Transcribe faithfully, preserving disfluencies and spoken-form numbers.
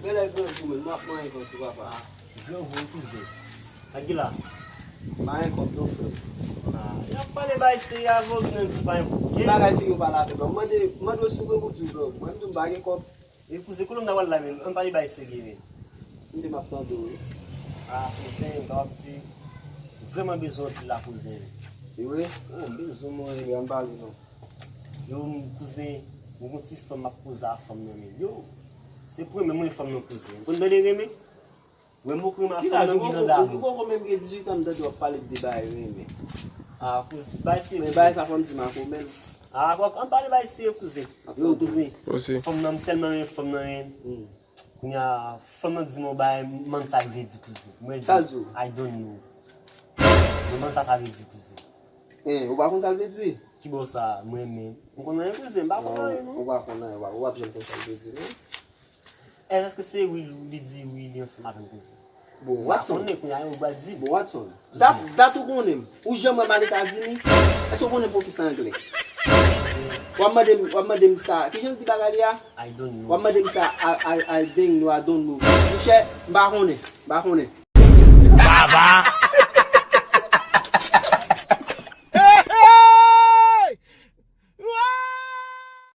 Genlè grangou menm, m ap manyen kòb tou papa. Grangou wi kouzen. Sa ki la? Manyen kòb non frè m. Ah, y ap pale bay serye avè w, vin di pa yon Ki bagay serye w pale avè m? Mande, mande w si w gen pou di w grangou. Mwen m di w m pa gen kòb. E kouzen, kote m ta pral la menm? Ann pale bay serye men. M di m ap tande w wi. Ah, kouzen, m ta ap di, m vrèman bezwen w anpil la kouzen. E vre? Oh, m bezwen w mwen. Ebyen ann pale non. Yo, m kouzen, mwen gon ti fanm m ap koze a fanm nan men. Yo, se premye mwen fanm nan kouzen. Konn tande renmen? Wè m poko renmen a Ki fanm laj nan ou m gen poko, nan ou dam. poko menm gen dizuit an m tande w ap pale de bagay renmen. Ah, kouzen, bay serye. Men bagay sa fò m di m a komèl. Ah, kwak, ann pale bay serye kouzen. Yo, kouzen. Osi. Fanm nan m tèlman renmen fanm nan men. Hmm. Kounye a, fanm nan di m yon bagay, m konn sa l vle di kouzen. Mwen Sa l di w? I don't know. Mwen konn sa sa vle di kouzen. Hein, ou pa konn sa l vle di? Ki bò sa, mwen menm. M konn anyen kouzen, m pa konn anyen non. Ou pa konn anyen, ou pa, ou pa janm konn sa l vle di non. Èske se wi li di wi li ansanm avè m kouzen? Bon, M pa Watson. Konnen kounye a yo pral di. Bon, Watson. Dat, dat ou konnen m. Ou janm wè m al Etazini? Èske ou konnen pwofesè anglè? W ap mande m, w ap mande m sa. Kijan l di bagay li a? I don't know. W ap mande m sa, I, I, I don't know, I don't know. Monchè, m pa konnen. M pa konnen.